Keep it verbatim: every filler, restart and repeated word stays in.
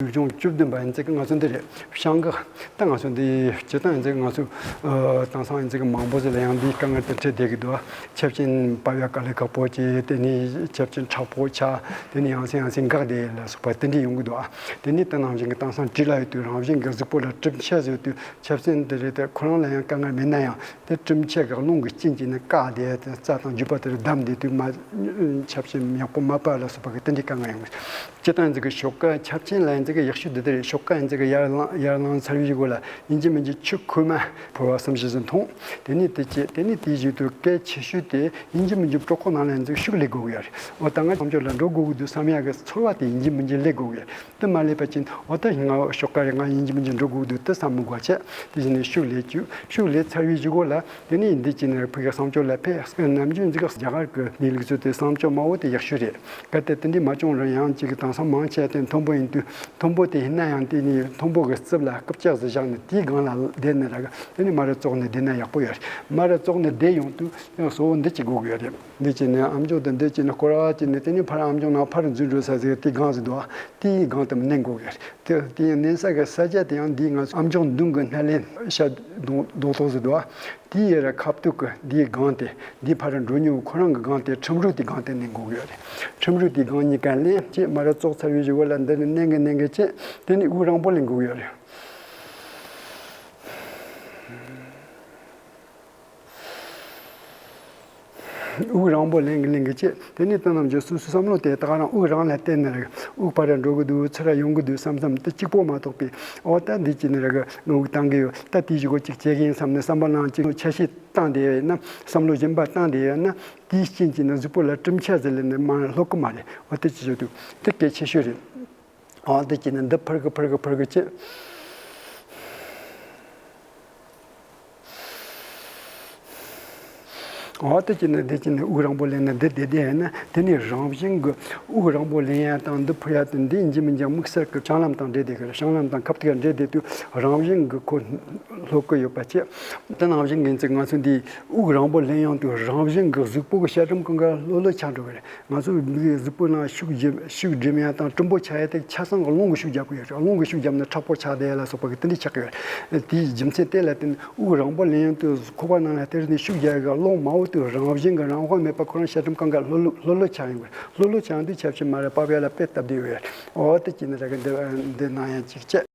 གཞུང་བཅུ་བདུན་པ་ཡིན་ཙང་ང་ཚོ་འདི་རེད། བྱང་གི་ད་ང་ཚོ་འདི་སྤྱིར་བཏང་ཡིན་ཙང་ང་ཚོ་ཨ་དེང་སང་ཡིན་ཙང་མང་པོ་ཞིག་ལ་ཡང་འདིའི་དཀའ་ངལ་དེ་འཕྲད་བསྡད་ཀྱི་འདུག་ཆབ་ཆེན་པ་བ་དཀའ་ལས་ཁག་པོ་བྱས། དེ་ནས་ཆབ་ཆེན་མཁྲེགས་པོ་ཆགས། དེ་ནས་ཡང་སེ་ཡང་སེ་འགག་བསྡད་ལ་སོགས་པ་དེ་འདྲ་ཡོང་གི་འདུག་དེ་ནས་དེ་ནང་བཞིན་གྱི་དེང་སང་བྲིས་ལ་ཡོད་དུས་རང་བཞིན་གྱི་གཟུགས་པོ་ལ་གྲིབ་ཆ་བཟོས་དུས་ཆབ་སྲིད་འདི་རེད་དེ་ཁོ་རང་ལ་ཡང་དཀའ་ངལ་མེད་ན་ཡང་དེ་གྲིབ་ཆ་གི་རླུང་གི་རྐྱེན་གྱིས་ནི་བཀག་བསྡད་དེ་རྩ་དང་རྒྱུས་པ་དེར་བསྡམས་བསྡད་དུས་མ་ཆབ་ཆེན་ཡག་པོ་མ་པ་ལ་སོགས་པ་གི་དེ་འདྲའི་དཀའ་ངལ་ཡོང་གི་སྤྱིར་བཏང་ཡིན་ཙང་གི་ཤོག་ཀ་ཆབ་ཆེན་ལ་ཡིན་ཙང་གི་ཡག་ཤོས་འདི་འདི་རེད། ཤོག་ཀ་ཡིན་ཙང་གི་ཡར་ལངས་ཡར་ལངས་ཚར་བའི་གཞུག་གུ་ལ་ཡིན་གཅིག་མིན་གཅིག་ཆུ་ཁོལ་མ་ཕོར་བ་གསུམ་བཞི་ཙམ་འཐུང་། དེ་ནས་དེ་བྱས། དེ་ནས་དེའི་གཞུག་ཏུ་གལ་ཆེ་ཤོས་དེ་ཡིན་གཅིག་མིན་གཅིག་གྲོད་ཁོག་ནང་ལ་ཡིན་ཙང་གི་ཤུགས་ལས་དགོས་ཀྱི་ཡོད་རེད། འོ་ད་ང་ལྷ་ལམ་ལ་འགྲོ་དགོས་ཀྱི་འདུག་བསམ་ཡག་གི་ཚོར་བ་དེ་ཡིན་གཅིག་མིན་གཅིག་སླེབས་དགོས་ཀྱི་ཡོད་རེད། དེ་མ་སླེབས་པ་ཅིན་འོ་ད་ང་ཤོག་ཀ་རེད། ང་ཡིན་གཅིག་མིན་གཅིག་འགྲོ་དགོས་ཀྱི་འདུག་དེ་བསམ་མི་དགོས་བྱས། དེ་བཞིན་ནས་ཤུགས་ལས་བཅུག་ཤུགས་ལས་ཚར་བའི་གཞུག་གུ་ལ་དེ་ནས་འདི་བྱས་ནས་ཕ་གི་བསམ་སྤྱོད་ལ་ཕེབས། ནམ་རྒྱུན་འཛིག་རྒྱ་གར་གྱི་གནས་ལུགས་ཚོ་དེ་བསམ་སྤྱོད་མང་བོ་དེ་ཡག་ཤོས་རེད། གལ་ཏེ་དེ་འདྲའི་མ་བྱུང་རུང་ཡང་གཅིག་གི་དེང་སང་མང་ཆེ་དེ་མཐོན་པོ་ཡིན་དུས་མཐོན་པོ་དེ་ཡིན་ན་ཡང་དེ་ནས་མཐོན་པོ་གི་རྩིབས་ལ་རྐུབ་བཀྱག་ཟིག་བཞག་ནས་དེའི་སྒང་ལ་བསྡད་ནས་ར་གི་དེ་ནས་མ་ར་བཙོག་ནས་བསྡད་ན་ཡག་པོ་ཡོད་རེད། མ་ར་བཙོག་ནས་བསྡད་ཡོང་དུས་ཡང་གཙོ་བོ་འདི་གཅིག་དགོས་ཀྱི་ཡོད་རེད། འདི་བྱས་ནས་ཨ་མཆོག་དང་འདི་བྱས་ནས་སྐོར་བ་བྱས་ནས་དེ་ནས་ཕར་ཨ་མཆོག་ནང་ཕར་འཛུལ་འགྲོ་ས་ཟིག་དེའི་སྒང་ཟིག་འདུག་དེའི་སྒང་དེ་མནན་དགོས་ཀྱི་རེད། དེ་དེ་ཡང་མནན་ས་གི་ས་ཆ་དེ་ཡང་འདིའི་ང་ཚོ་ཨ་མཆོག་མདུན་གྱི་སྣེ་ལེན་ཤ་རྡོག་རྡོག་རྡོག་ཟིག་འདུག་དེའི་ཡ་ར་ཁ་ཐུག་གི་འདིའི་སྒང་དེ་འདིའི་ཕར་འགྲོ་མྱོང་ཁོ་རང་གི་སྒང་དེ་ཁྲིམས་རུ་དེའི་སྒང་དེ་མནན་དགོས་ཀྱི་ཡོད་རེད། ཁྲིམས་རུ་དེའི་སྒང་གཉིས་ཀ་ལེན་བྱས་མ་ར་བཙོག་ཚར་བའི་གཞུག་གུ་ལ་འདི་ནས་མནན་གི་མནན་གི་བྱས། དེ་ནས་དབུགས་རིང་པོ་ལེན་དགོས་ཀྱི་ཡོད་རེད། དབུགས་རིང་པོ་ལེན་གི་ལེན་གི་བྱས། དེ་ནས་ད་ནམ་རྒྱུན་སོ་སོའི་བསམ་བློ་དེ་ད་ག་རང་དབུགས་རིང་ལ་བརྟེན་ནས་རེད། དབུགས་ཕར་འགྲོ་གི་འདུག་ཚུར་ཡོང་གི་འདུག་བསམ་བསམ་དེ་གཅིག་པོ་མ་གཏོགས་པའི་འོ་ད་འདི་བྱས་ནས་རེད་གི་དབུགས་གཏོང་གི་ཡོད། ད་དེའི་གཞུག་གུ་གཅིག་བྱེད་གི་ཡིན་བསམ་ནས་བསམ་པ་ནང་གཅིག་ཆ་ཤས་བཏང་བསྡད་ཡོད་ན། བསམ་བློ་གཞན་པ་བཏང་བསྡད་ཡོད་ན། དེའི་རྐྱེན་གྱིས་ནི་གཟུགས་པོ་ལ་གྲིབ་ཆ་ཟིག་ལས་ནས་མར་ལྷོད་གི་མ་རེད། འོ་དེ་ཅི་བྱེད་འདུག་དེ་གལ་ཆེ་ཤོས་རེད། འོ་དེ་བྱས་ནས་འདི་ཕར་གི་ཕར་གི་ཕར་གི་བྱས། འོ་དེ་བྱས་ནས་འདི་བྱས་ནས་དབུགས་རིང་པོ་ལེན་ནས་འདི་བསྡད་བསྡད་ཡིན་ན། དེ་ནས་རང་བཞིན་གྱི་དབུགས་རིང་པོ་ལེན་ཡ་དང་འདི་འཕུར་ཡ་དེ་འདི་ཡིན་གཅིག་མིན་གཅིག་དམིགས་བསལ་གྱི་བྱང་ལམ་དང་འབྲེལ་བསྡད་གི་རེད། བྱང་ལམ་དང་ཁ་ཐུག་འབྲེལ་བསྡད་དུས་རང་བཞིན་གྱི་ཁོ་ལྷོད་གི་ཡོད་པ་བྱས། དེ་ནང་བཞིན་གྱི་ཚིག་ང་ཚོ་འདིའི་དབུགས་རིང་པོ་ལེན་ཡོང་དུས་རང་བཞིན་གྱི་གཟུགས་པོ་གི་ཤ་གྲིམ་གང་ག་ལྷོད་ལྷོད་ཆགས་འགྲོ་གི་རེད། ང་ཚོ་མིག་གི་གཟུགས་པོ་ནང་ཤུགས་རྒྱུ་ཤུགས་སྒྲིམ་ཡ་དང་གྲིམ་པོ་ཆགས་ཡ་དེ་ཆ་ཚང་གི་རླུང་གི་ཤུགས་རྒྱབ་གི་ཡོད་རེད། རླུང་གི་ཤུགས་རྒྱབ་ན་མཁྲེགས་པོ་ཆགས་བསྡད་ཡ་ལ་སོགས་པ་གི་དེ་འདྲ་ཆགས་གི་ཡོད་རེད། དེའི་རྒྱུ་མཚན་དེ་ལ་བརྟེན་ནས་དབུགས་རིང་པོ་ལེན་ཡོང་དུས་ཁོག་པ་ནང་ལ་དེ་རིང་ནས་ཤུགས་རྒྱག་གི་རླུང་མང་བོ་དེ་རང་བཞིན་གི་རང་དབང་མེད་པ་ཁོ་རང་ཤ་གྲིམ་གང་ག་ལྷོད་ལྷོད་ལྷོད་ལྷོད་ཆགས་ཡོང་གི་རེད། ལྷོད་ལྷོད་ཆགས་ཡོང་དུས་ཆབ་ཆེན་མ་ར་པ་བ་ལ་དཔེ་སྟབས་བདེ་ཡོད་རེད། འོ་དེ་བྱས་ནས་ར་གི་འདི་འདི་ནང་ཡང་གཅིག་བྱས།